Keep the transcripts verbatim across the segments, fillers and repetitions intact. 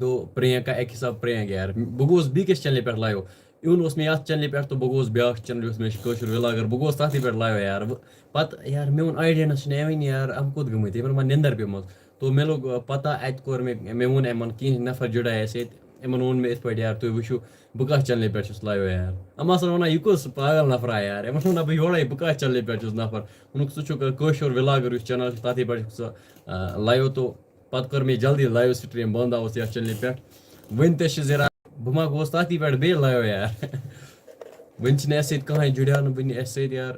دوٚپ پرینک، اکہِ حساب پرینک یار۔ بہٕ گوٚوُس بیٚکِس چینلہِ پٮ۪ٹھ لایو۔ یُن اوس مےٚ یتھ چینلہِ پٮ۪ٹھ تہٕ بہٕ گوٚوُس بیٛاکھ چینل، یُس مےٚ چھِ کٲشُر وِلاگر، بہٕ گوٚوُس تتھٕے پٮ۪ٹھ لایو یار۔ بہٕ، پتہٕ یار، میون آیڈینس چھُنہٕ یِوان یار، یِم کوٚت گٔمٕتۍ، یِمن ما نِندر پیٚمٕژ۔ تو مےٚ لوٚگ، آ، پتہ، اتہِ کوٚر مےٚ، مےٚ ووٚن یِمن، کینٛہہ نفر جُڑے اَسہِ سۭتۍ، یِمن ووٚن مےٚ یِتھ پٲٹھۍ، یار، تُہۍ وٕچھِو بہٕ کتھ چینلہِ پٮ۪ٹھ چھُس لایو یار۔ یِم آسان ونان، یہِ کُس پاگل نفرا یار، یِمن وَنان بہٕ یورے، بہٕ کتھ چینلہِ پٮ۪ٹھ چھُس نفر۔ ووٚنُکھ، ژٕ چھُکھ کٲشُر وِلاگر یُس چینل چھُ، تتھٕے پٮ۪ٹھ چھُکھ ژٕ، آ، لایو۔ تو پتہٕ کٔر مےٚ جلدی لایو سٹریٖم بنٛد، آوُس یتھ چینلہِ پٮ۪ٹھ۔ وٕنہِ تہِ چھِ زِرا، بہٕ ما گوس تتھی پٮ۪ٹھ بیٚیہِ لایو یار۔ وٕنہِ چھِنہٕ اَسہِ سۭتۍ کٕہٕنۍ جُڑیو نہٕ وٕنہِ اَسہِ سۭتۍ یار۔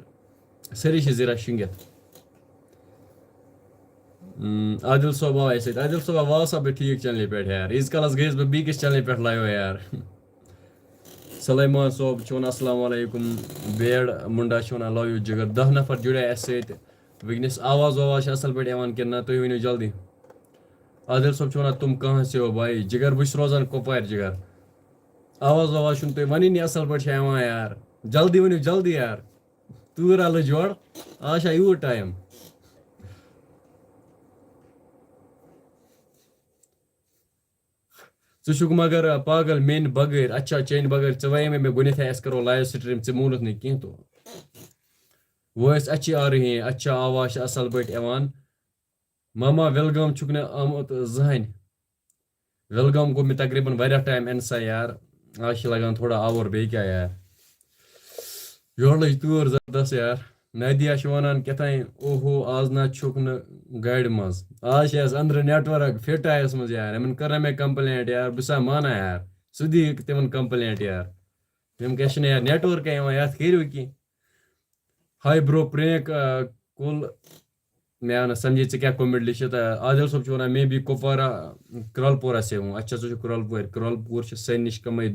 سٲری چھِ زِرا شِنٛگِتھ۔ اۭں، عادل صٲب آو اَسہِ سۭتۍ۔ عادل صٲب، آو سا بہٕ ٹھیٖک چینلہِ پٮ۪ٹھ یار؟ ییٖتِس کالس گٔیَس بہٕ بیٚکِس چینلہِ پٮ۪ٹھ لایو یار۔ سلیمان صٲب چھُ وَنان، السلام علیکم۔ بیڈ منڈا چھُ وَنان، love you جگر۔ دَہ نفر جُڑے اَسہِ سۭتۍ۔ وٕنکیٚنَس آواز واواز چھِ اَصٕل پٲٹھۍ یِوان کِنہٕ نہ؟ تُہۍ ؤنِو جلدی۔ عادل صٲب چھُ وَنان، تُم کہاں سے ہو بھائی؟ جگر، بہٕ چھُس روزان کۄپوارِ، جگر۔ آواز واواز چھُنہٕ تُہۍ وَنٲنی اَصٕل پٲٹھۍ چھےٚ یِوان یار۔ جلدی ؤنِو، جلدی یار۔ تۭر آ لٔج یورٕ۔ آز چھا یوٗت ٹایم؟ ژٕ چھُکھ مگر پاگل میٛانہِ بغٲر۔ اچھا، چانہِ بغٲر؟ ژےٚ وَنے مےٚ، مےٚ گۄڈٕنٮ۪تھٕے أسۍ کَرو live stream، ژےٚ مونُتھ نہٕ کینٛہہ تو۔ وہ ٲسۍ اچھی آ رہی ہیں، اچھا آواز چھِ اَصٕل پٲٹھۍ یِوان۔ ماما ویلگام چھُکھ نہٕ آمُت زٕہٕنۍ۔ ویلگام گوٚو مےٚ تقریٖباً واریاہ ٹایم اِنسا یار۔ آز چھِ لَگان تھوڑا آوُر، بیٚیہِ کیٛاہ یار۔ یورٕ لٔج تۭر زبردست یار۔ نادیا چھِ وَنان کیٛاہ تام، اوہو، آز نہ چھُکھ نہٕ گاڑِ منٛز۔ آز چھِ اَسہِ أنٛدرٕ network fit آیَس منٛز یار۔ یِمَن کٔر نہ مےٚ complaint یار، بہٕ چھُسا مانان یار؟ سُہ دِیہِ تِمَن complaint یار۔ یِم کیٛاہ چھِنہٕ یار network یِوان، یَتھ کٔرِو کینٛہہ۔ ہاے برو، پرینک، آ، کُل، مےٚ آو نہٕ سمجھے ژےٚ کیٛاہ comment لیٚچھِتھ۔ آ، عادل صٲب چھُ وَنان، میں بھی کپوارہ کرالپورہ سے ہوں۔ اچھا، ژٕ چھُکھ کرالپورِ۔ کرالپور چھِ سانہِ نِش کَمٕے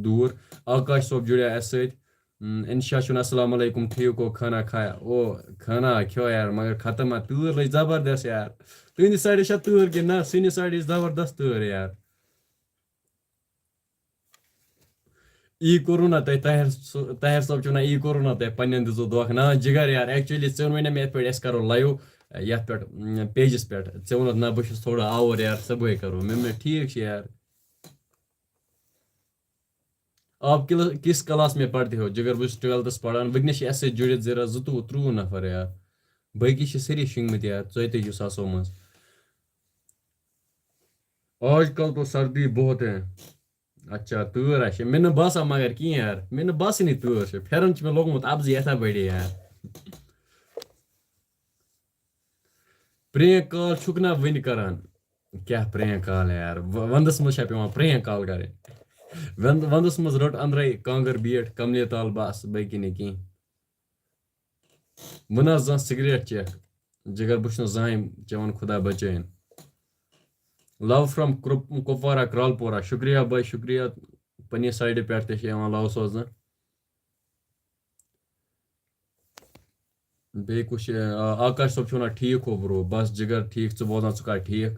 دوٗر۔ آکاش صٲب جُڑیو اَسہِ سۭتۍ۔ ام، انشا چھُ وَنان، السلام علیکم، ٹھیٖک ہو، کھانا کھایا؟ او، کھانا کھیو یار، مگر ختم آ، تۭر لٔج زبردست یار۔ تُہٕنٛدِ سایڈٕ چھا تۭر کِنہٕ نہ؟ سٲنِس سایڈٕ چھِ زبردست تۭر یار۔ ای کوٚروٗ نا تۄہہِ طاہر صٲ-، طاہر صٲب چھُ وَنان، ای کوٚروٗ نا تۄہہِ پنٛنٮ۪ن دِژوٕ دھوکہٕ؟ نا جِگر یار، actually ژےٚ ووٚنمَے نا مےٚ یِتھ پٲٹھۍ أسۍ کَرو live یَتھ پٮ۪ٹھ، م، pageس پٮ۪ٹھ۔ ژےٚ ووٚنُتھ، نہ، بہٕ چھُس تھوڑا آوُر یار، صُبحٲے کَرو۔ مےٚ، مےٚ ٹھیٖک چھُ یار۔ آپ کِل-، کِس کلاس میں پَرتے ہو؟ جِگر، بہٕ چھُس twelfthس پَران۔ وٕنکیٚنَس چھِ اَسہِ سۭتۍ جُڑِتھ زِرا زٕتووُہ، ترٛۆوُہ نفر یار۔ باقٕے چھِ سٲری شِنٛگمٕتۍ یار، ژۄیہِ تٲجی ساسو منٛز۔ آج کل تو سردی بہت ہے۔ اچھا، تۭر ہا چھِ۔ مےٚ نہٕ باسان مگر کِہیٖنۍ یار۔ مےٚ نہٕ باسٲنی تۭر چھِ۔ پھٮ۪رن چھُ مےٚ لوگمُت اَپزٕے یَتھ ہا بَڑِ یار۔ پرینک کال چھُکھ نا وٕنہِ کران؟ کیٛاہ پرینک کال یار؟ و-، ونٛدس منٛز چھا پٮ۪وان پرینک کال کرٕنۍ؟ ونٛد-، ونٛدس منٛز رٔٹ أنٛدرَے کانٛگٕر بیٖٹھ، کملہِ تل بس، باقٕے نہٕ کینٛہہ۔ وۄنۍ حظ زانٛہہ سگریٹ چیٚکھ۔ جگر، بہٕ چھُس نہٕ زانٛہہ چٮ۪وان، خدا بچٲیِن۔ Love from کُرپ-، Kupwara Kralpora. شُکریہ بھائی، شُکریہ۔ پننہِ سایڈٕ پٮ۪ٹھ تہِ چھِ یِوان love سوزنہٕ۔ بیٚیہِ کُس چھُ؟ آ، آکاش صٲب چھُ وَنان، ٹھیٖک ہو برو۔ بس جگر، ٹھیٖک، ژٕ بوزان، ژٕ کَر ٹھیٖک۔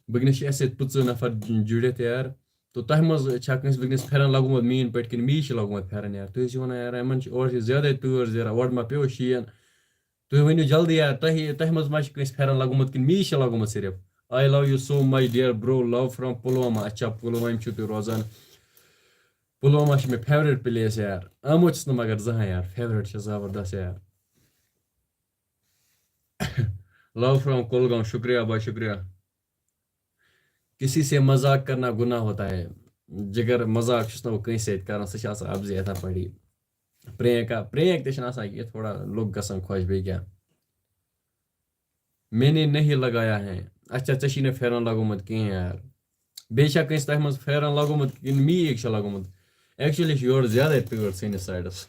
وٕنکیٚنَس چھِ اَسہِ سۭتۍ پٕنٛژٕہ نفر جُڑِتھ یار۔ تہٕ تۄہہِ منٛز چھا کٲنٛسہِ وٕنکیٚنَس پھٮ۪رن لَگومُت میٛٲنۍ پٲٹھۍ کِنہٕ مے چھِ لَگومُت پھٮ۪رن یار؟ تُہۍ ٲسِو وَنان یار، یِمَن چھِ اورٕ چھِ زیادَے تۭر زیرا، اورٕ ما پیوٚو شیٖن؟ تُہۍ ؤنِو جلدی یار، تۄہہِ، تۄہہِ منٛز ما چھِ کٲنٛسہِ پھٮ۪رن لَگومُت کِنہٕ مے چھِ لَگومُت صرف؟ I love you so much dear bro, love from Pulwama. اچھا، پُلوامہِ چھِو تُہۍ روزان۔ پُلوامہ چھِ مےٚ favourite place یار۔ آمُت چھُس نہٕ مگر زٕہٕنۍ یار، favourite چھِ زبردست یار۔ Love from کُلگام، شُکریہ بھائی، شُکریہ۔ کسی سے مذاق کرنا گناہ ہوتا ہے۔ جگر، مذاق چھُس نہٕ بہٕ کٲنٛسہِ سۭتۍ کران، سُہ چھُ آسان اَپزٕے یِتھے پٲٹھی۔ پرینکا، پرینک تہِ چھِنہٕ آسان کینٛہہ، تھوڑا لُکھ گژھان خۄش، بیٚیہِ کیٛاہ۔ میں نے نہیں لگایا ہے۔ اچھا، ژےٚ چھی نہٕ پھٮ۪رن لگومُت کِہیٖنۍ یار۔ بیٚیہِ چھا کٲنٛسہِ تۄہہِ منٛز پھٮ۪رن لگومُت کِنہٕ مے یوت چھا لگومُت؟ Actually چھِ یورٕ زیادَے تۭر سٲنِس سایڈَس۔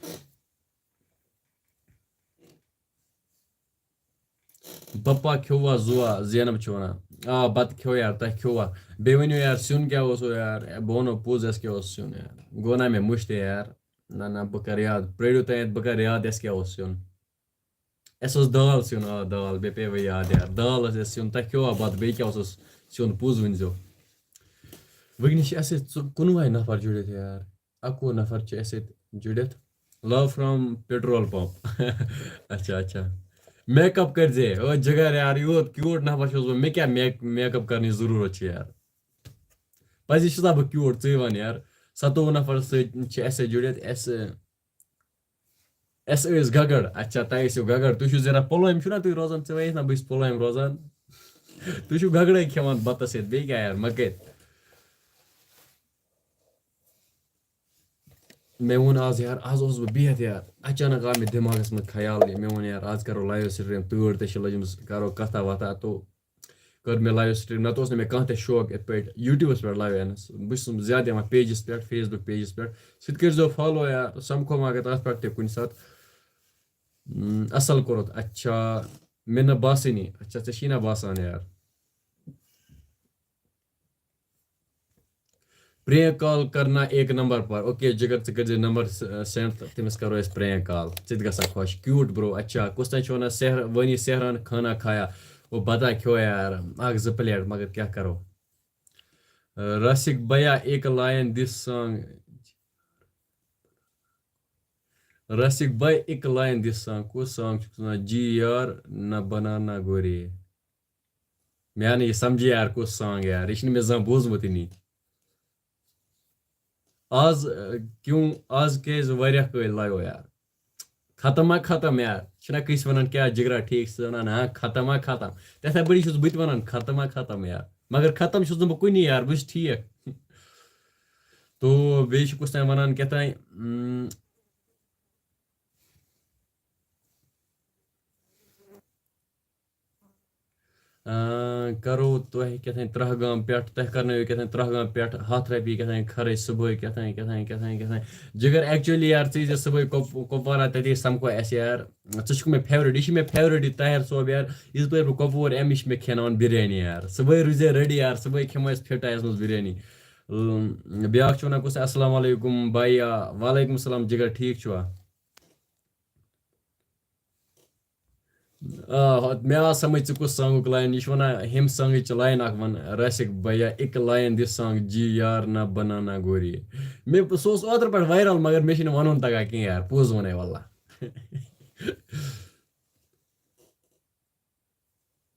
بپا کھیوٚوا زُوا؟ زینب چھِ وَنان۔ آ، بَتہٕ کھیوٚو یار، تۄہہِ کھیوٚوا؟ بیٚیہِ ؤنِو یار، سیُن کیٛاہ اوسوٕ یار؟ بہٕ وَنو پوٚز، اَسہِ کیٛاہ اوس سیُن یار؟ گوٚو نا مےٚ مٔشتٕے یار؟ نہ، نہ، بہٕ کَرٕ یاد۔ پرٛٲرِو تُہۍ اَتہِ، بہٕ کَرٕ یاد، اَسہِ کیٛاہ اوس سیُن۔ اَسہِ اوس دال سیُن، آ، دال، مےٚ پیٚوٕ یاد یار۔ دال ٲس اَسہِ سیُن۔ تۄہہِ کھیوٚوا بَتہٕ؟ بیٚیہِ کیٛاہ اوس سیُن؟ پوٚز ؤنۍزیو۔ وٕنکیٚنَس چھِ اَسہِ سۭتۍ ژٕ-، کُنوُہَے نفر جُڑِتھ یار۔ اَکوُہ نفر چھِ اَسہِ سۭتۍ جُڑِتھ۔ Love from petrol pump۔ اچھا، اچھا۔ Make up کٔرۍ زِ۔ او جگر یار، یوٗت cute نفر چھُس بہٕ، مےٚ کیٛاہ make، make up کرنٕچ ضروٗرت چھِ یار؟ پَزی چھُسا بہٕ کیوٗٹ، ژٕے وَن یار۔ ستووُہ نفر سۭتۍ چھِ اَسہِ سۭتۍ جُڑِتھ، اَسہِ، اَسہِ ٲسۍ گَگَر۔ اچھا، تۄہہِ ٲسِو گَگَر، تُہۍ چھِو زیرا پُلوامہِ، چھُو نا تُہۍ روزان؟ ژےٚ وَنیَتھ نا بہٕ چھُس پُلوامہِ روزان۔ تُہۍ چھِو گَگرَے کھٮ۪وان بَتَس سۭتۍ، بیٚیہِ کیٛاہ یار، مَکٕرۍ۔ مےٚ ووٚن آز یار، آز اوسُس بہٕ بِہِتھ یار، اچانک آو مےٚ دٮ۪ماغَس منٛز خیال، یہِ مےٚ ووٚن یار، آز کَرو live stream، تۭر تہِ چھِ لٔجمٕژ، کَرو کَتھا وَتھا۔ تو کٔر مےٚ live stream، نَتہٕ اوس نہٕ مےٚ کانٛہہ تہِ شوق یِتھ پٲٹھۍ YouTubeَس پٮ۪ٹھ live یِنَس۔ بہٕ چھُس زیادٕ یِوان pageَس پٮ۪ٹھ، Facebook pageَس پٮ۪ٹھ۔ سُہ تہِ کٔرۍزیو follow یار، سَمکھو ما اگر تَتھ پٮ۪ٹھ تہِ کُنہِ ساتہٕ۔ اۭں، اَصٕل کوٚرُتھ۔ اچھا، مےٚ نہ باسٲنی۔ اچھا، ژےٚ چھی نہ باسان یار؟ Prank call کرنا ایک نمبر پر۔ Okay جگر، ژٕ کٔرۍ زِ number send تہٕ تٔمِس کرو أسۍ prank call۔ ژٕ تہِ گژھکھ خۄش۔ Cute bro۔ اچھا، کُس تانۍ چھُ وَنان سحر، وٲنی سحران کھانا کھایا؟ وہ بتا کھیو یار، اکھ زٕ plate، مگر کیٛاہ کرو؟ راسِک بھیا ایک line this song۔ راسِک بھائی ایک line this song۔ کُس song چھُکھ ژٕ وَنان؟ جی یار نہ بنانا گوری۔ مےٚ آو نہٕ یہِ سمجھے یار، کُس song یار، یہِ چھُنہٕ مےٚ زانٛہہ بوٗزمُتٕے۔ آز، اَ، کیوں، آز کیٛازِ واریاہ کٲلۍ live یار؟ ختم ہا ختم یار۔ چھِنہ کٲنٛسہِ وَنان کیٛاہ جِگرا ٹھیٖک چھِ وَنان، ہاں، ختم ہا ختم۔ تِتھَے پٲٹھۍ چھُس بہٕ تہِ وَنان ختم ہا ختم یار۔ مگر ختم چھُس نہٕ بہٕ کُنی یار، بہٕ چھُس ٹھیٖک۔ تو بیٚیہِ چھُ کُس تام وَنان کیٛاہ تام، اۭں، آ، کرو تۄہہِ کیٛاہ تام ترٛہ گام پٮ۪ٹھ، تۄہہِ کرنٲیِو کیٛاہ تام ترٛہ گام پٮ۪ٹھ ہَتھ رۄپیہِ کیٛاہ تام خرٕچ صُبحٲے کیٛاہ تام، کیٛاہ تام، کیٛاہ تام، کیٛاہ تام۔ جِگر، actually یار، ژٕ یی زِ صُبحٲے کۄپ-، کۄپوارا، تَتی سَمکھو اَسہِ یار۔ ژٕ چھُکھ مےٚ favourite، یہِ چھُ مےٚ favourite یہِ طاہر صٲب یار۔ یِتھ پٲٹھۍ بہٕ کۄپوور یِمہٕ، یہِ چھِ مےٚ کھٮ۪ناوان بِریانی یار۔ صُبحٲے روٗزِ ready یار، صُبحٲے کھٮ۪مو أسۍ فِٹایَس منٛز بِریانی۔ ل-، بیٛاکھ چھُ وَنان کُس، السلام علیکم بھایا۔ وعلیکم السلام جِگر، ٹھیٖک چھُوا؟ آ، ہۄ-، مےٚ آو سمجھ ژٕ کُس songُک line، یہِ چھُ وَنان ہیٚمہِ songٕچ line اکھ وَن، راسِک بھیا، ایک line this song جی یار نہ بنانا گوری۔ مےٚ، سُہ اوس اوترٕ پٮ۪ٹھ viral، مگر مےٚ چھُنہٕ وَنُن تَگان کینٛہہ یار، پوٚز وَنے واللہ۔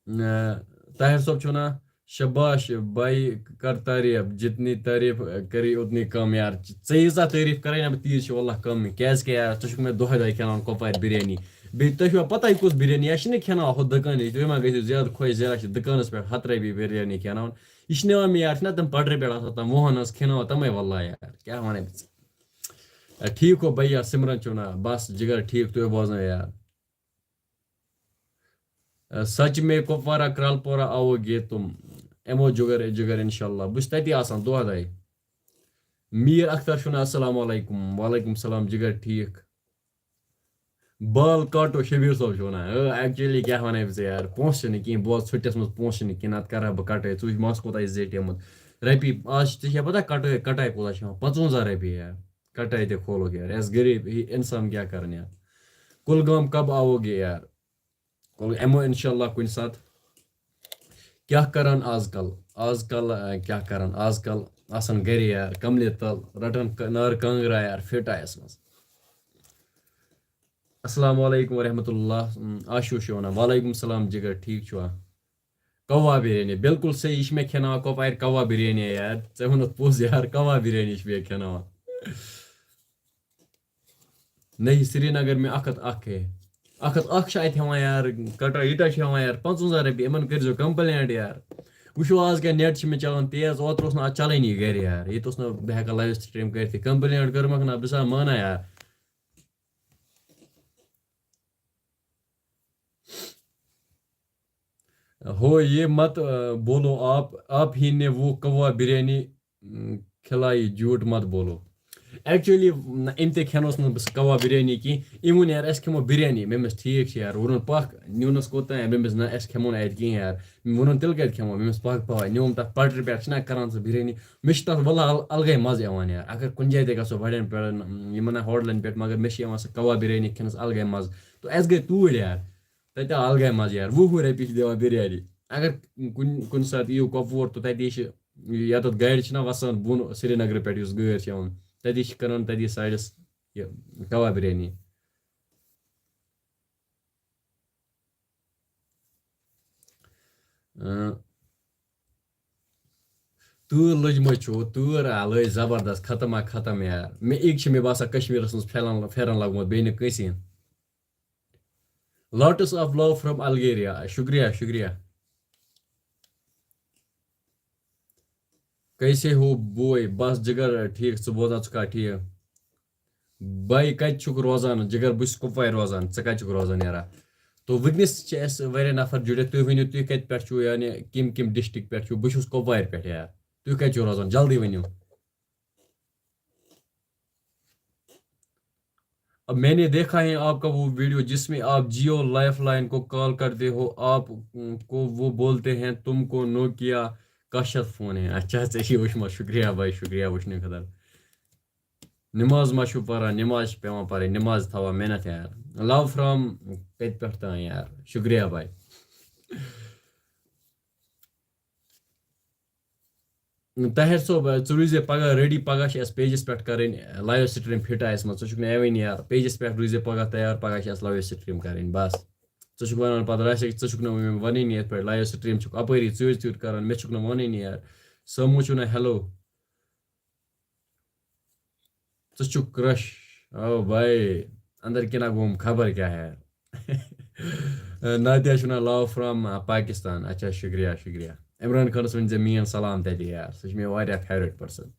آ، طاہر صٲب چھُ وَنان، شاباش بھائی، کر تعریف، جتنی تعریف کری اتنی کم یار۔ ژےٚ ییٖژاہ تعریٖف کَرے نہ بہٕ، تیٖژ چھِ واللہ کم۔ کیٛازِکہِ یار، ژٕ چھُکھ مےٚ دۄہَے دۄہَے کھٮ۪ناوان کۄپوارِ بِریانی۔ بیٚیہِ تۄہہِ چھُوا پَتہ یہِ کُس بِریانی؟ یہِ چھِنہٕ کھٮ۪ناوان ہُتھ دُکانٕچ، تُہۍ ما گٔژھِو زیادٕ خۄش، زیادٕ چھِ دُکانَس پٮ۪ٹھ ہَتھ رۄپیہِ بِریانی کھٮ۪ناوان۔ یہِ چھِ نِوان مےٚ یار، چھِنہ تِم پٹرِ پٮ۪ٹھ آسان تِم وُہَن ہٕنٛز، کھٮ۪ناوان تِمَے واللہ یار۔ کیٛاہ وَنَے بہٕ ژےٚ؟ اے، ٹھیٖک گوٚو بھیا، سِمرَن چھُ وَنان، بَس جِگر ٹھیٖک، تُہۍ بوزنٲیِو یار۔ سچ میں کپوارہ کرالپورہ آؤ گے تم؟ یِمو جُگر جُگر، انشاءاللہ۔ بہٕ چھُس تَتی آسان دۄہ دۄہے۔ میٖر اختر چھُ وَنان، السلام علیکم۔ وعلیکم السلام جِگر، ٹھیٖک؟ بال کاٹو، شبیٖر صٲب چھُ وَنان۔ او، actually کیٛاہ وَنَے بہٕ ژےٚ یار، پونٛسہٕ چھِنہٕ کِہیٖنۍ، بوز، ژھُٹِس منٛز پونٛسہٕ چھِنہٕ کِہیٖنۍ، نَتہٕ کَرٕ ہا بہٕ کَٹٲے۔ ژٕ وٕچھ مَس کوٗتاہ چھِ زیٹیومُت۔ رۄپیہِ، آز چھِ، ژےٚ چھےٚ پَتہ کَٹٲے، کَٹاے کوٗتاہ چھِ ہٮ۪وان؟ پَنٛژوَنٛزاہ رۄپیہِ یار۔ کَٹٲے تہِ کھولُکھ یار، as غریٖب ہی اِنسان کیٛاہ کَرَن یار۔ کُلگام کب آوو گے یار؟ کُل-، یِمو اِنشاءاللہ کُنہِ ساتہٕ۔ کیٛاہ کَران آز کَل؟ آز کَل، آ، کیٛاہ کَران؟ آز کَل آسان گَرِ یار، کَملہِ تَل، رَٹان ک-، نارٕ کانٛگرا یار، فِٹ آیَس منٛز۔ السلام علیکم ورحمۃ اللہ۔ اۭں، آشوش چھُ وَنان، وعلیکم السلام جِگر، ٹھیٖک چھُوا؟ کَوا بِریانی، بِلکُل صحیح، یہِ چھِ مےٚ کھٮ۪ناوان کۄپوارِ کَوا بِریانی یار۔ ژےٚ ووٚنُتھ پوٚز یار، کَوا بِریانی چھِ مےٚ کھٮ۪ناوان۔ نہیں، سرینگر میں اکھ ہتھ اکھ ہے۔ اکھ ہتھ اکھ چھِ اَتہِ ہٮ۪وان یار، کَٹٲے ییٖتیٛاہ چھِ ہٮ۪وان یار، پنٛژوَنٛزاہ رۄپیہِ، یِمَن کٔرۍزیو complaint یار۔ وٕچھِو آز کیٛاہ net چھِ مےٚ چَلان تیز، اوترٕ اوس نہٕ اَتھ چَلٲنی گَرِ یار، ییٚتہِ اوس نہٕ بہٕ ہٮ۪کان live stream کٔرِتھٕے، complaint کٔرمَکھ نہ، بہٕ چھُسا مانان یار۔ ہو، یہ مت، آ، بولو آپ، آپ ہی نے وہ کوا بریانی، م، کھلائی، جھوٹ مت بولو۔ Actually، نہ، أمۍ تہِ کھٮ۪نوس نہٕ بہٕ سُہ کوا بریانی کینٛہہ۔ أمۍ ووٚن، "یار، أسۍ کھٮ۪مو بریانی۔" مےٚ دوٚپمَس، "ٹھیٖک چھُ، یار۔" ووٚنُن، "پَکھ۔" نیوٗنَس کوٚت تام، مےٚ دوٚپمَس، "نہ، أسۍ کھٮ۪مو نہٕ اَتہِ کِہیٖنۍ، یار۔" مےٚ ووٚنُن، "تیٚلہِ کَتہِ کھٮ۪مو؟" مےٚ دوٚپمَس، "پَکھ، پَکھ۔" نیوٗم تَتھ پَٹرِ پٮ۪ٹھ، چھِنہ کَران سُہ بریانی۔ مےٚ چھِ تَتھ وَللہ ال-، الگٕے مَزٕ یِوان، یار۔ اگر کُنہِ جایہِ تہِ گژھو بَڑٮ۪ن پٮ۪ٹھ، یِمَن ہوٹلَن پٮ۪ٹھ، مگر مےٚ چھِ یِوان سُہ کَوا بریانی کھٮ۪نَس الگٕے مَزٕ۔ تو اَسہِ گٔے توٗرۍ، یار۔ تَتہِ آو الگٕے مَزٕ، یار۔ وُہ وُہ رۄپیہِ چھِ دِوان بِریانی۔ اگر کُنہِ، کُنہِ ساتہٕ یِیِو کۄپوور، تہٕ تَتی چھِ، یَتَتھ گاڑِ چھِنہ وَسان بۄن سرینگرٕ پٮ۪ٹھ، یُس گٲڑۍ چھِ یِوان، تَتی چھِ کَران تَتی سایڈَس یہِ کَباب بِریانی۔ اۭں۔ تۭر لٔجمٕژ چھو، تۭر آ لٔج زبردست، ختم آ ختم یار۔ مےٚ اِکۍ چھِ مےٚ باسان کشمیٖرس منٛز پھیلان، پھیران لگمُت، بیٚیہِ نہٕ کٲنٛسی۔ Lots of love from Algeria. شُکریہ، شُکریہ۔ کیسے ہو بوے؟ بس جگر ٹھیک، ژٕ بوزان ژٕ کتھ ٹھیک؟ بھائی کتہِ چھُکھ روزان؟ جگر بہٕ چھُس کۄپوارِ روزان، ژٕ کتہِ چھُکھ روزان یارا؟ تو وٕنکیٚنس چھِ اَسہِ واریاہ نفر جُڑِتھ، تُہۍ ؤنِو تُہۍ کتہِ پٮ۪ٹھ چھِو، یعنی کمہِ کمہِ ڈسٹرکٹ پٮ۪ٹھ چھِو؟ بہٕ چھُس کۄپوارِ پٮ۪ٹھ یار، تُہۍ کتہِ چھِو روزان؟ جلدی ؤنِو۔ اب میں نے دیکھا ہے آپ کا وہ ویڈیو جس میں آپ جیو لائف لائن کو کال کرتے ہو، آپ کو وہ بولتے ہیں تم کو نوکیا کا شت فون ہے۔ اچھا، ژےٚ چھُے وٕچھمُت، شُکریہ بھائی، شُکریہ وٕچھنہٕ خٲطرٕ۔ نماز ما چھُو پران؟ نماز چھِ پٮ۪وان پرٕنۍ، نماز تھاوان محنت یار۔ Love from کتہِ پٮ۪ٹھ تام یار، شُکریہ بھائی۔ طاہر صٲب، ژٕ روٗزِ پگاہ ریڈی، پگاہ چھِ اَسہِ پیجَس پٮ۪ٹھ کَرٕنۍ لایِو سٹریٖم فِٹ آیَس منٛز۔ ژٕ چھُکھ نہٕ یِوٲنی یار، پیجَس پٮ۪ٹھ روٗزِ پگاہ تیار، پگاہ چھِ اَسہِ لایِو سٹریٖم کَرٕنۍ۔ بَس، ژٕ چھُکھ وَنان پَتہٕ راشِک، ژٕ چھُکھ نہٕ وۄنۍ وَنٲنی یِتھ پٲٹھۍ لایِو سٹریٖم چھُکھ اَپٲری ژوٗرِ ژوٗرِ کَران، مےٚ چھُکھ نہٕ وَنٲنی یار۔ سومو چھُو نہٕ ہیلو۔ ژٕ چھُکھ کرش۔ او بھائی، اندر کِنہ گوم خبر کیٛاہ ہے۔ نادیا چھُ وَنان، "Love from Pakistan۔" اچھا، شُکریہ، شُکریہ۔ عمران خانَس ؤنۍ زِ میٛٲنۍ سلام تَتہِ یار، سُہ چھُ مےٚ واریاہ favourite person۔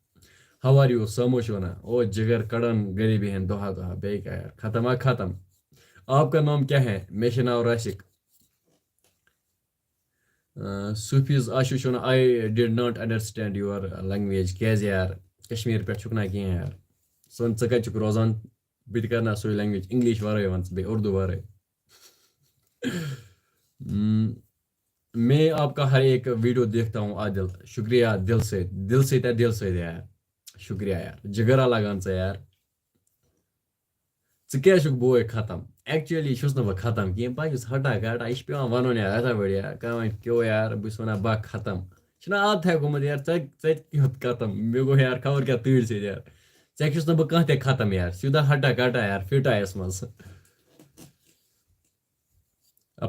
How are you؟ Sumo چھُ وَنان، "او جگر کڑان غریٖبی ہِنٛدۍ دۄہا دۄہا، بیٚیہِ کیٛاہ یار، ختم ہا ختم۔" آپ کا نام کیا ہے؟ مےٚ چھُ ناو راسِک۔ صوفیز آشو چھُ وَنان، "I did not understand your language۔" کیٛازِ یار؟ کشمیٖر پٮ۪ٹھ چھُکھ نہ کینٛہہ یار۔ سون، ژٕ کَتہِ چھُکھ روزان؟ بہٕ تہِ کَرٕ نہ سُے language، English ورٲے وَن ژٕ بیٚیہِ، اردو ورٲے۔ ہم، میں آپ کا ہر ایک ویڈیو دیکھتا ہوں عادل۔ شُکریہ دِل سۭتۍ، دِل سۭتۍ ہا، دِل سۭتۍ یار۔ شُکریہ یار، جِگرا لگان ژےٚ یار۔ ژٕ کیٛازِ چھُکھ بوے ختم؟ Actually چھُس نہٕ بہٕ ختم کینٛہہ، بہٕ چھُس ہٹا کٹا، یہِ چھُ پٮ۪وان وَنُن یار، یِتھَے پٲٹھۍ یار، کانٛہہ وَنہِ کیو یار، بہٕ چھُس وَنان بہٕ ختم۔ چھُنہ عادتھٕے گوٚمُت یار، ژےٚ، ژےٚ تہِ کیُتھ ختم؟ مےٚ گوٚو یار خبر کیٛاہ تۭرِ سۭتۍ یار۔ ژےٚ چھُس نہٕ بہٕ کانٛہہ تہِ ختم یار، سیوٚدا ہٹا کٹا یار، فِٹ آیَس منٛز۔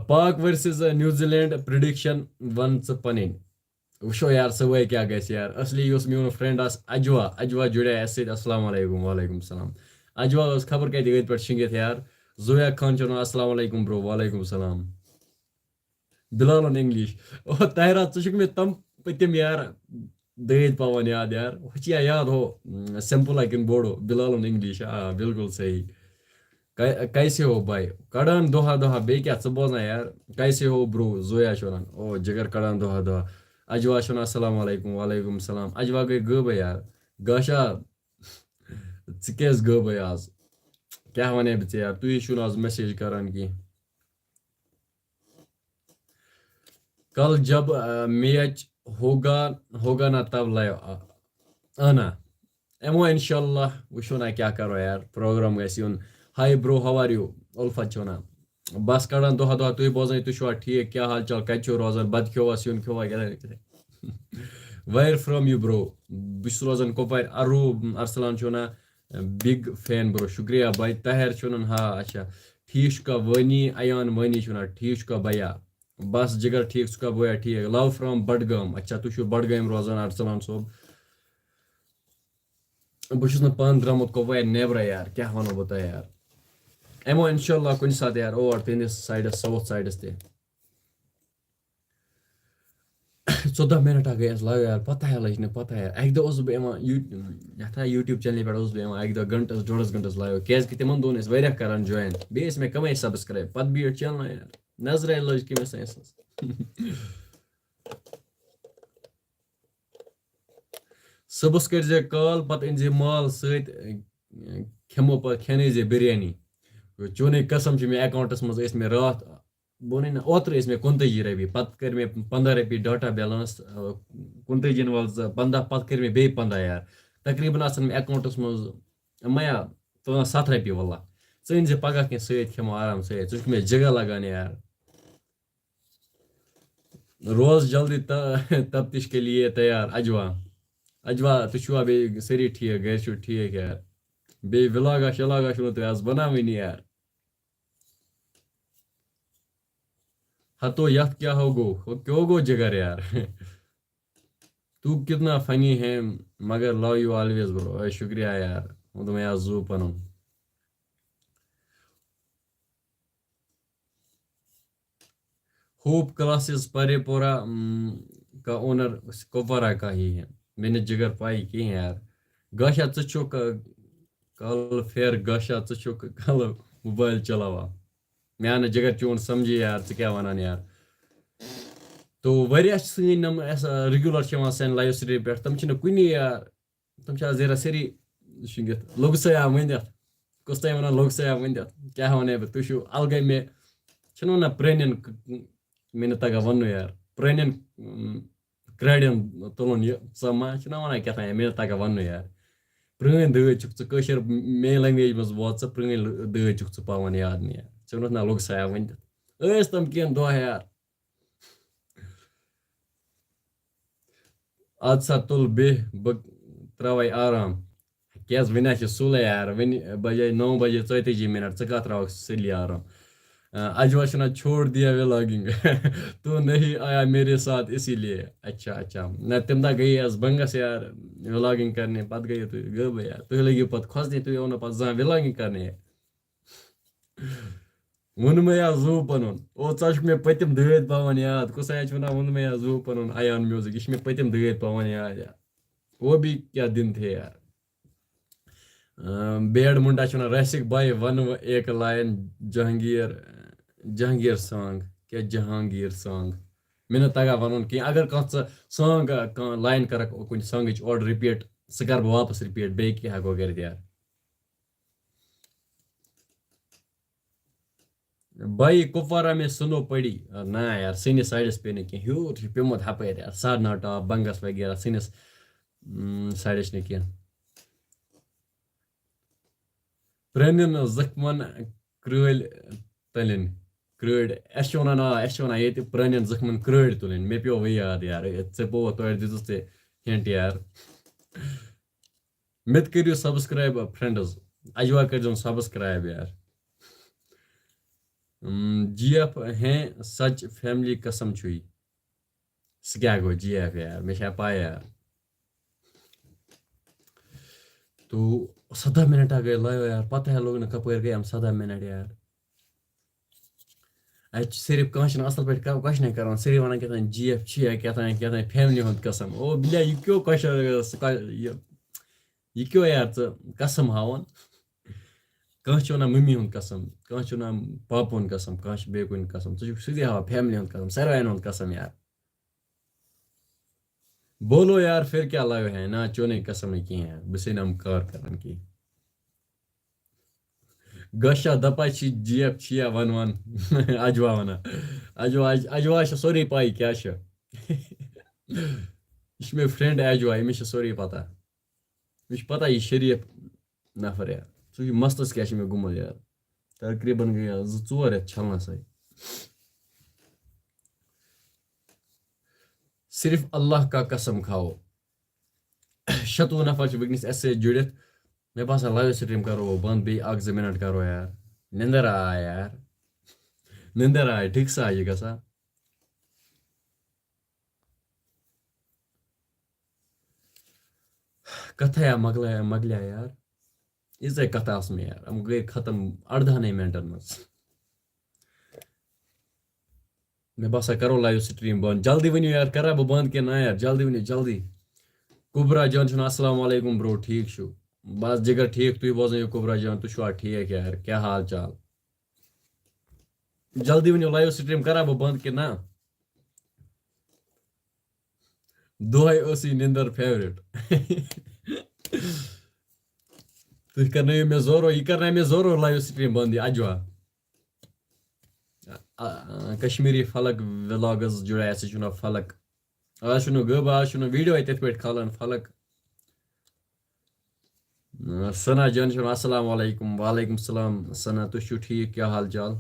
پاک ورسز نیوزی لینڈ پریڈکشن وَن ژٕ پَنٕنۍ۔ وٕچھو یار، صُبحٲے کیٛاہ گژھِ یار۔ اصلی یُس میون friend آس اجوا، اجوا جُڑے اَسہِ سۭتۍ۔ السلام علیکم۔ وعلیکم السلام۔ اجوا ٲس خبر کَتہِ أتھۍ پٮ۪ٹھ شِنٛگِتھ یار۔ زویا خان چھُ وَنان، "السلام علیکم bro۔" وعلیکم السلام۔ بِلالُن اِنٛگلِش۔ او طاہرہ، ژٕ چھُکھ مےٚ تِم پٔتِم یار دٲدۍ پاوان یاد یار۔ ہُہ چھِ یا یاد ہُہ، م، سِمپٕل ہا کِنہٕ بوڈو؟ بِلالُن اِنٛگلِش۔ آ، بِلکُل صحیح۔ کَ-، کیسے ہو بھائی؟ کڑان دۄہا دۄہا، بیٚیہِ کیٛاہ ژٕ بوزان یار؟ کیسے ہو bro؟ زویا چھِ وَنان، او جِگر کڑان دۄہا دۄہا۔ اجوا چھِ وَنان، "السلام علیکم۔" وعلیکم السلام۔ اجوا گٔے غٲبٕے یار۔ گاشا، ژٕ کیٛازِ غٲبٕے آز؟ کیٛاہ وَنے بہٕ ژےٚ یار؟ تُہۍ چھِو نہٕ آز message کران کینٛہہ۔ کل جب، آ، میچ ہوگا، ہوگا نا تب لایو، آ، آنا۔ یِمو انشاءاللہ وٕچھو نا کیٛاہ کرو یار، program گژھِ یُن۔ Hi bro, how are you؟ الفت چھِ وَنان۔ بس کڑان دۄہا دۄہا، تُہۍ بوزان، تُہۍ چھِوا ٹھیٖک؟ کیٛاہ حال چال؟ کَتہِ چھِو روزان؟ بَتہٕ کھیوٚوا، سیُن کھیوٚوا؟ کیٛاہ، کیٛاہ؟ Where from you bro؟ بہٕ چھُس روزان کۄپوارِ۔ اروٗ ارسلان چھُ وَنان، big fan bro۔ شُکریہ بھائی۔ طاہر چھُ وَنان، ہا، اچھا۔ ٹھیٖک چھُکھا وٲنی؟ ایان وٲنی چھُ وَنان، ٹھیٖک چھُکھا بھیا؟ بس جِگر ٹھیٖک، ژٕ چھُکھا بویا ٹھیٖک؟ Love from Budgam. اچھا، تُہۍ چھِو بڈگامہِ روزان، ارسلان صٲب۔ بہٕ چھُس نہٕ پانہٕ درٛامُت کۄپوارِ نیبرا یار، کیٛاہ وَنو بہٕ تۄہہِ یار؟ یِمو انشاءاللہ کُنہِ ساتہٕ یار اور تُہٕنٛدِس سایڈَس، ساوُتھ سایڈَس تہِ۔ ژۄداہ مِنَٹ ہا گٔے اَسہِ live یار، پَتہ ہا لٔج نہٕ پَتہ یار۔ اَکہِ دۄہ اوسُس بہٕ یِوان یوٗ-، یَتھ ہا YouTube چینلہِ پٮ۪ٹھ اوسُس بہٕ یِوان اَکہِ دۄہ گھنٹَس، ڈۄڈَس گھنٹَس live، کیٛازِکہِ تِمَن دۄہَن ٲسۍ واریاہ کَران join، بیٚیہِ ٲسۍ مےٚ کَمٕے subscribe، پَتہٕ بیٖٹھ چینلَے یار، نظرے لٔج کٔمِس تام ٲسٕس۔ صُبحَس کٔرۍ زِ call، پَتہٕ أنۍ زِ مال سۭتۍ، کھٮ۪مو پَتہٕ، کھٮ۪نٲے زِ بِریانی۔ چونُے قسم چھُ، مےٚ account منٛز ٲسۍ مےٚ راتھ، بہٕ وَنَے نہ، اوترٕ ٲسۍ مےٚ کُنتٲجی رۄپیہِ، پَتہٕ کٔرۍ مےٚ پنٛداہ رۄپیہِ data balance، آ، کُنتٲجی وَل زٕ، پنٛداہ، پَتہٕ کٔرۍ مےٚ بیٚیہِ پنٛداہ یار۔ تقریٖباً آسَن مےٚ account منٛز، مَیا، پانٛژھ سَتھ رۄپیہِ وَلہ۔ ژٕ أنۍ زِ پَگاہ کینٛہہ سۭتۍ، کھٮ۪مو آرام سۭتۍ، ژٕ چھُکھ مےٚ جِگر لَگان یار۔ روز جلدی ت-، تفتیش کے لیے تیار۔ اجوا، اجوا، تُہۍ چھِوا بیٚیہِ سٲری ٹھیٖک؟ گَرِ چھِو ٹھیٖک یار؟ بیٚیہِ وِلاگا شِلاگا چھِو نہٕ تُہۍ آز بَناوٲنی یار؟ ہتو یَتھ کیٛاہ ہو گوٚو؟ ہو کیٛاہ گوٚو جِگر یار؟ تو کتنا فنی ہے، مگر لو یو آلویز برو۔ اے شکریہ یار، ووٚن دوٚپمَے آز زُو پنُن۔ ہوپ کلاسز پرے پورہ، ام، کا اونر کپوارہ کا ہی ہے۔ مےٚ نہٕ جگر پاے کینٛہہ یار۔ گاشا ژٕ چھُکھ، ا، کالہٕ پھیر، گاشا ژٕ چھُکھ کالہٕ موبایل چلاوان۔ مےٚ آو نہٕ جگر چون سمجھی یار، ژٕ کیٛاہ وَنان یار۔ تو واریاہ چھِ سٲنۍ یِم اَسہِ ریگولر چھِ یِوان سانہِ لایو سٹریم پٮ۪ٹھ، تِم چھِنہٕ کُنی یار۔ تِم چھِ آز زیرا سٲری شِنٛگِتھ۔ لوٚگ سا یا ؤنِتھ؟ کُس تۄہہِ وَنان لوٚگ سا یا ؤنِتھ؟ کیٛاہ وَنَے بہٕ؟ تُہۍ چھِو الگٕے مےٚ، چھِنہٕ وَنان پرٛانٮ۪ن ک-، مےٚ نہٕ تَگان وَننُے یار۔ پرٛانٮ۪ن، اۭں، کرٛاڑٮ۪ن تُلُن یہِ، ژٕ ما چھِنہ وَنان کیٛاہ تام، مےٚ نہٕ تَگان وَننُے یار۔ پرٛٲنۍ دٲدۍ چھُکھ ژٕ کٲشِر، مین لینگویج منٛز ووت ژٕ، پرٛٲنۍ لُ-، دٲدۍ چھُکھ ژٕ پاوان یاد نہٕ یار۔ ژےٚ ووٚنُتھ نہ لوٚگ سا یا ؤنِتھ؟ ٲسۍ تِم کینٛہہ دۄہ یار۔ اَدٕ سا تُل بیٚہہ، بہٕ ترٛاوَے آرام۔ کیٛازِ وٕنہِ ہا چھِ سُلے یار، وٕنہِ بجے نَو بجے ژۄیتٲجی مِنَٹ، ژٕ کَتھ ترٛاوَکھ سُلی آرام؟ آ، اجوا چھُنہ چھوڑ دیا ولاگنگ۔ تو نہیں آیا میرے ساتھ اسی لیے۔ اچھا، اچھا۔ نہ، تَمہِ دۄہ گٔیے اَسہِ بنٛگَس یار، ولاگنگ کرنہِ، پَتہٕ گٔیے تُہۍ غٲبٕے یار۔ تُہۍ لٔگِو پَتہٕ کھۄژنہِ، تُہۍ آو نہٕ پَتہٕ زانٛہہ ولاگنگ کرنہِ۔ ووٚنمَے آ زُو پَنُن۔ او، ژٕ چھُکھ مےٚ پٔتِم دٲدۍ پاوان یاد۔ کُس آیا چھُ وَنان ووٚنمَے آ زُو پَنُن ایان میوزک؟ یہِ چھِ مےٚ پٔتِم دٲدۍ پاوان یاد یار۔ وہ بھی کیا دن تھے یار۔ اۭں، بیڈ منڈا چھُ وَنان راسک بھائی ون ایک لائن جہانگیر، جہانگیر سانگ، کیٛاہ جہانگیر سانگ؟ مےٚ نہٕ تَگان وَنُن کینٛہہ۔ اگر کانٛہہ ژٕ سانگ، کانٛہہ لائن کَرَکھ کُنہِ سانگٕچ اورٕ رِپیٖٹ، سُہ کَرٕ بہٕ واپَس رِپیٖٹ، بیٚیہِ کیٛاہ ہٮ۪کو کٔرِتھ یار؟ بھائی کپوارہ میں سنو پڑی۔ آ، نہ یار، سٲنِس سایڈَس پیٚیہِ نہٕ کینٛہہ۔ ہیوٚر چھُ پیوٚمُت ہَپٲرۍ یار، سارنا ٹاپ، بنگس وغیرہ سٲنِس، اۭں، سایڈَس چھُنہٕ کینٛہہ۔ پرٛانٮ۪ن زخمن کرٛٲلۍ تُلٕنۍ۔ کرٛٲلۍ، اَسہِ چھِ وَنان، آ، اَسہِ چھِ وَنان ییٚتہِ پرٛانٮ۪ن زخمن کرٛٲلۍ تُلٕنۍ۔ مےٚ پیوٚو وۄنۍ یاد یار، ژےٚ پوٚوُتھ تورٕ دِژٕس ژےٚ hint یار۔ مےٚ تہِ کٔرِو subscribe، آ، friends۔ اجوا کٔرۍزیون subscribe یار۔ اۭں، جی ایف ہیں سچ فیملی قسم چھُے۔ سُہ کیٛاہ گوٚو جی ایف یار؟ مےٚ چھا پَے یار۔ تو سَداہ مِنَٹ آ گٔے لایو یار، پَتہٕ ہا لوٚگ نہٕ کَپٲرۍ گٔے یِم سَداہ مِنَٹ یار۔ اَتہِ چھِ صرف کانٛہہ چھِنہٕ اَصٕل پٲٹھۍ ک-، question کَران، صرف وَنان کیٛاہ تام جی ایف چھِ یا کیٛاہ تام، کیٛاہ تام family ہُنٛد قسم۔ او بِلیہ، یہِ کیٛو question، یہِ، یہِ کیٛو یار ژٕ قسم ہاوان؟ کانٛہہ چھُ وَنان مٔمی ہُنٛد قسم، کانٛہہ چھُ وَنان پاپہٕ ہُنٛد قسم، کانٛہہ چھُ بیٚیہِ کُنہِ قسم۔ ژٕ چھُکھ سیوٚدُے ہاوان family ہُنٛد قسم، ساروِیَن ہُنٛد قسم یار۔ بولو یار، پھر کیا لایو ہے؟ نہ، چونٕے قسمٕے کینٛہہ یار، بہٕ چھُسے نہٕ یِم کار کران کینٛہہ۔ گاشا دپا چھی جی ایف چھیا ون ون۔ اجوا ونان۔ اجوا، اج-، اجوا چھِ سورُے پاے کیٛاہ چھُ۔ یہِ چھُ مےٚ friend اجوا، أمِس چھِ سورُے پتہ۔ مےٚ چھِ پتہ یہِ شریٖف نفر یار۔ ژٕ وٕچھ مستس کیٛاہ چھُ مےٚ گوٚمُت یار۔ تقریباً گٔے یہِ زٕ ژور رٮ۪تھ چھلنس سۭتۍ۔ صرف اللہ کا قسم کھاؤ۔ شتوُہ نفر چھِ وٕنکیٚنس اَسہِ سۭتۍ جُڑِتھ۔ مےٚ باسان live stream کرو وۄنۍ بنٛد، بیٚیہِ اکھ زٕ مِنٹ کرو یار۔ نِندٕر آے یار۔ نِندٕر آے، ٹھیٖک سا یہِ گژھان۔ کتھا یا مۄکلے، مۄکلے یار۔ ییٖژاہ کتھا ٲس مےٚ یار، یِم گٔے ختم اردہنٕے مِنٹن منٛز۔ مےٚ باسان کرو live stream بنٛد۔ جلدی ؤنِو یار، کرا بہٕ بنٛد کِنہٕ نہ یار؟ جلدی ؤنِو، جلدی۔ کُبرا جان چھُنہٕ، السلام علیکم bro، ٹھیٖک چھُو؟ بس جگر ٹھیٖک، تُہۍ بوزنٲیِو کُبرا جان، تُہۍ چھُوا ٹھیٖک یار؟ کیٛاہ حال چال؟ جلدی ؤنِو، live stream کرا بہٕ بنٛد کِنہٕ نہ؟ دۄہے ٲسٕے نِندٕر favourite۔ تُہۍ کرنٲیِو مےٚ زورو، یہِ کرنایہِ مےٚ زورو live stream بنٛد، یہِ اجوا۔ آ، آ، کشمیری فلک vlogs جُڑا ہے، سُہ چھُ ناو فلک۔ آز چھُنہٕ غٲبہ، آز چھُنہٕ video تِتھ پٲٹھۍ کھالان، فلک۔ آ، ثنا جان چھُ وَنان، السلام علیکم۔ وعلیکم السلام ثنا، تُہۍ چھِو ٹھیٖک؟ کیٛاہ حال چال؟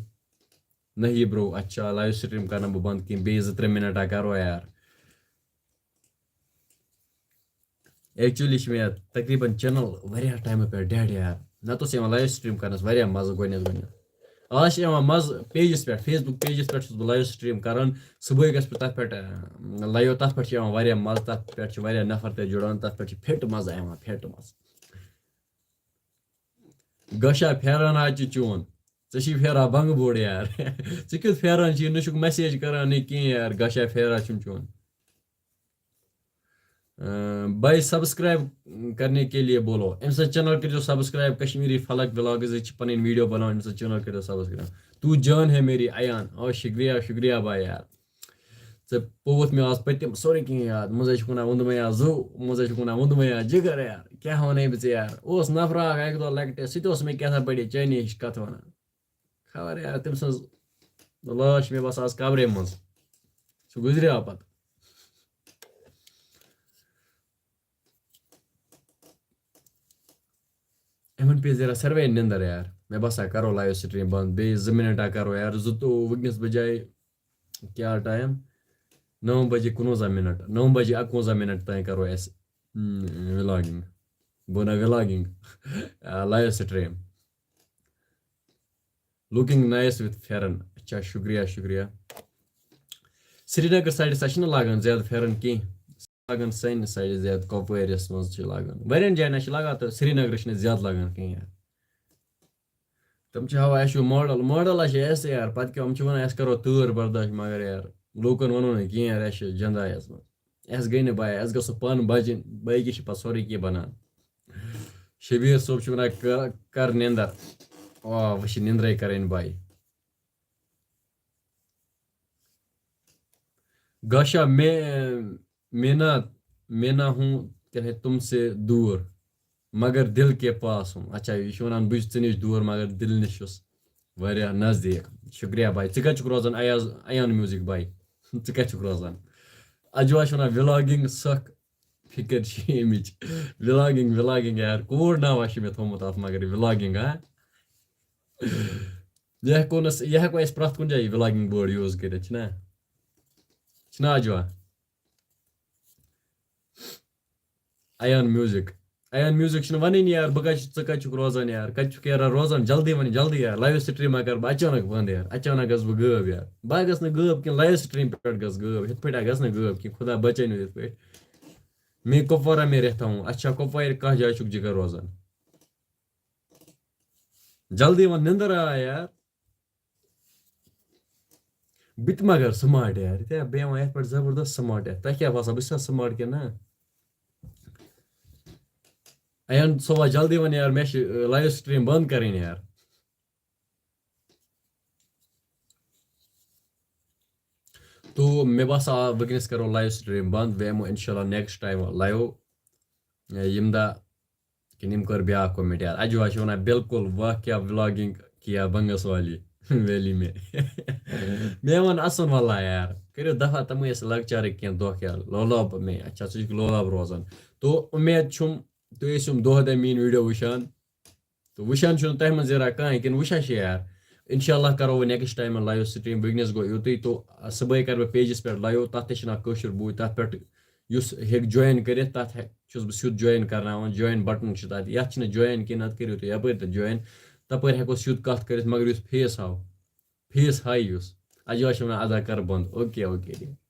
نہیں bro، اچھا، live stream کرنہٕ بہٕ بنٛد کینٛہہ، بیٚیہِ زٕ ترٛےٚ مِنٹ ہا کرو یار۔ Actually چھِ مےٚ تقریباً channel واریاہ ٹایمہٕ پٮ۪ٹھ dead یار۔ نَتہٕ اوس یِوان live stream کرنَس واریاہ مَزٕ گۄڈٕنٮ۪تھ گۄڈٕنٮ۪تھ۔ آز چھِ یِوان مَزٕ پیجَس پٮ۪ٹھ، Facebook پیجَس پٮ۪ٹھ چھُس بہٕ live stream کَران، صُبحٲے گژھِ بہٕ تَتھ پٮ۪ٹھ لایِو، تَتھ پٮ۪ٹھ چھِ یِوان واریاہ مَزٕ، تَتھ پٮ۪ٹھ چھِ واریاہ نفر تہِ جُڑان، تَتھ پٮ۪ٹھ چھِ فِٹ مَزٕ یِوان، فِٹ مَزٕ۔ گۄشا پھیران حظ چھُ چون، ژےٚ چھی پھیران بنٛگہٕ بوٚڑ یار۔ ژٕ کیُتھ پھیران چھُے، نہ چھُکھ message کران نہ کینٛہہ یار، گۄشا پھیران چھُم چون۔ بھائی subscribe کرنے کے لیے بولو، أمۍ سٕنٛز channel کٔرِو subscribe، کشمیری فلک vlogs چھِ پنٕنۍ video بناوان، أمۍ سٕنٛز channel کٔرِو subscribe۔ تو جان ہے میری ایان، او شکریہ شکریہ بھائی یار۔ ژےٚ پوٚوُتھ مےٚ آز پٔتِم سورُے کینٛہہ یاد، منٛزَے چھُکھ وَنان ووٚنٛدمَے یا زُو، منٛزَے چھُکھ وَنان ووٚنٛدمَے یا جِگر یار، کیٛاہ وَنَے بہٕ ژےٚ یار؟ اوس نفرا اَکھ اَکہِ دۄہ لَکٹہِ، سُہ تہِ اوس مےٚ کیٛاہ تام بٔڑِ چینی ہِش کَتھٕ وَنان۔ خبر یار، تٔمۍ سٕنٛز لاش مےٚ باسان آز قبرے منٛز، سُہ گُزریو پَتہٕ۔ یِمَن پیٚیہِ ذرا ساروے نِندٕر یار۔ مےٚ باسان کَرو live stream بنٛد، بیٚیہِ زٕ مِنَٹا کَرو یار، زٕتووُہ، وٕنکیٚنَس بَجے کیٛاہ time؟ نَو بَجے کُنوُہ زَہ مِنَٹ، نَو بَجے اَکوُہ زَہ مِنَٹ تام کَرو اَسہِ، اۭں، vlogging۔ بہٕ وَنہٕ vlogging، آ، live stream۔ Looking nice with پھٮ۪رن۔ اچھا، شُکریہ، شُکریہ۔ سرینگر side ہسا چھِنہٕ لاگان زیادٕ پھٮ۪رن کینٛہہ۔ لاگان سانہِ side زیادٕ، کۄپوٲرِس منٛز چھِ لاگان۔ واریاہَن جایَن ہا چھِ لاگان، تہٕ سرینگرَس چھِنہٕ زیادٕ لاگان کینٛہہ یار۔ تِم چھِ ہاوان، اَسہِ چھُ model، model ہا چھِ اَسہِ یار۔ پَتہٕ کیٛاہ، یِم چھِ وَنان، اَسہِ کَرو تۭر برداش، مگر یار، لوٗکَن وَنو نہٕ کینٛہہ یار، اَسہِ چھِ جِنٛدایَس منٛز۔ اَسہِ گٔے نہٕ بَے، اَسہِ گٔژھ سۄ پَن بَجٕنۍ، باقٕے چھِ پَتہٕ سورُے کینٛہہ بَنان۔ شبیٖر صٲب چھُ وَنان، کَر، کَر نِندَر۔ آ، وۄنۍ چھِ نِندرَے کَرٕنۍ بَے۔ گاشا میں، میں نہ، میں نہ ہوں کہے تم سے دور، مگر دل کے پاس ہوں۔ اچھا، یہِ چھُ وَنان، بہٕ چھُس ژےٚ نِش دوٗر، مگر دِلہٕ نِش چھُس واریاہ نزدیٖک۔ شُکریہ بھائی۔ ژٕ کَتہِ چھُکھ روزان، ایاز، ایان میوٗزِک بھائی؟ ژٕ کَتہِ چھُکھ روزان؟ اجوا چھُ وَنان، vlogging سَکھ فِکِر چھِ اَمِچ۔ Vlogging، vlogging یار، کوڈ ناوا چھُ مےٚ تھوٚومُت اَتھ، مگر vlogging، ہا؟ یہِ ہٮ۪کو نہٕ س-، یہِ ہٮ۪کو أسۍ پرٛٮ۪تھ کُنہِ جایہِ vlogging board use کٔرِتھ، چھِنہ؟ چھِنہ اجوا؟ ایان میوٗزِک۔ ایان میوٗزِک چھُنہٕ وَنٲنی یار، بہٕ کَتہِ چھُس، ژٕ کَتہِ چھُکھ روزان یار؟ کَتہِ چھُکھ یارا روزان؟ جلدی وَن، جلدی یار۔ Live stream ہا کَرٕ بہٕ اچانک بنٛد یار۔ اچانک گژھٕ بہٕ غٲب یار۔ بہٕ ہا گژھٕ نہٕ غٲب کینٛہہ، live stream پٮ۪ٹھ گژھٕ غٲب۔ یِتھ پٲٹھۍ ہا گژھٕ نہٕ غٲب کینٛہہ۔ خدا بچٲیِن یِتھ پٲٹھۍ۔ میں کپوارہ میں رہتا ہوں۔ اچھا، کپوارِ کَتھ جایہِ چھُکھ جِگر روزان؟ جلدی وَن، نِندٕر آے یار۔ بہٕ تہِ ما گژھٕ smart یار؟ یہِ تہِ ہا بیٚہوان یَتھ پٮ۪ٹھ زبردست smart یَتھ۔ تۄہہِ کیٛاہ باسان، بہٕ چھُسا smart کِنہٕ نہ؟ ایان صٲبا، جلدی وَن یار، مےٚ چھِ، ٲں، live stream بنٛد کَرٕنۍ یار۔ تو مےٚ باسان، آ، وٕنکیٚنَس کَرو live stream بنٛد، بیٚیہِ یِمو اِنشاء اللہ next time live، ٲں، ییٚمہِ دۄہ کِنہٕ یِم کٔر بیٛاکھ comment یار۔ اجوا چھِ وَنان، بالکل، واہ کیا vlogging کیا بنگس والی ویلی میں۔ مےٚ وَن اَسُن واللہ یار، کٔرِو دفع، تِمَے ٲسۍ لۄکچارٕکۍ کینٛہہ دۄہ یار، لولاب میں، اچھا، ژٕ چھُکھ لولاب روزان۔ تو اُمید چھُم، تُہۍ ٲسِو یِم دۄہ دۄہ میٛٲنۍ video وٕچھان۔ تہٕ وٕچھان چھُنہٕ تۄہہِ منٛز ذرا کانٛہہ، کِنہٕ وٕچھان چھِ یار؟ اِنشاء اللہ کَرو وۄنۍ next time live stream۔ وٕنکیٚنَس گوٚو یُتُے، تو صُبحٲے کَرٕ بہٕ pageس پٮ۪ٹھ live، تَتھ تہِ چھِ ناو کٲشُر بوٗے، تَتھ پٮ۪ٹھ یُس ہیٚکہِ join کٔرِتھ، تَتھ ہیٚکہِ، چھُس بہٕ سیوٚد join کَرناوان، join button چھُ تَتہِ، یَتھ چھِنہٕ join کینٛہہ، نَتہٕ کٔرِو تُہۍ یَپٲرۍ تہِ join، تَپٲرۍ ہٮ۪کو سیوٚد کَتھ کٔرِتھ، مگر یُس face ہاو، face ہاے یُس، اَجوا چھِ وَنان، اَدا کَر بنٛد، okay okay dear۔